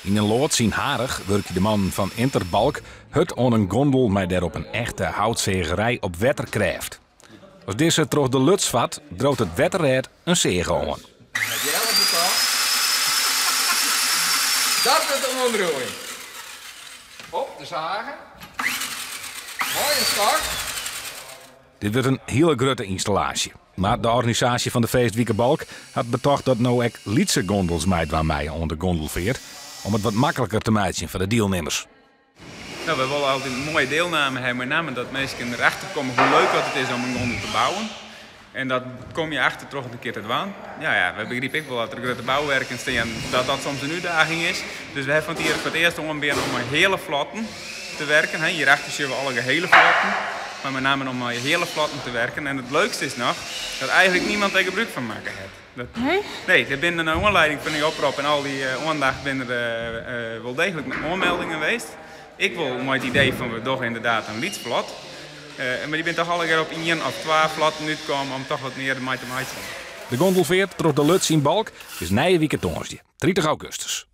Yn in loads yn Harich wurkje de mannen fan Interbalk hurd oan in gondel mei dêrop in echte houtseagerij op wetterkrêft. As dizze troch de Luts fart, driuwt it wetterrêd in seage oan. Dat is de oandriuwing. Op de sage. Mei in stok. Dit wurdt in hiele grutte ynstallaasje. Mar de organisaasje fan de Feestwike Balk hat betocht dat no ek lytse gondels meidwaan meie oan de gondelfeart, om it wat makliker te meitsjen foar de dielnimmers. No, wy wolle altyd in moaie deelname hawwe, mei name dat minsken derachter komme hoe leuk dat it is om in gondel te bouwen. En dat komme je achter troch it in kear te dwaan. Ja, ja, wy begripe ek wol dat der grutte bouwerken stean, dat dat soms in útdaging is. Dus we hawwe fan 't jier foar it earst oanbean om mei heale flotten te werken. Hierachter sjogge we allegear heale flotten, mar mei name om mei heale flotten te werken. En it leukste is noch dat eigentlik niemand dêr gebrûk fan makke hat. Dat, Nee? Nee, der binne nei oanlieding fan dy oprop en al dy oandacht binne der wol deeglik oanmeldingen west. Ik wol mei it idee fan we dogge ynderdaad in lyts flot. Mar dy binne toch allegear op ien of twa flotten útkommen om toch wat mear mei te meitsjen. De gondelfeart troch de Luts yn Balk is nije wike tongersdei, 30 augustus.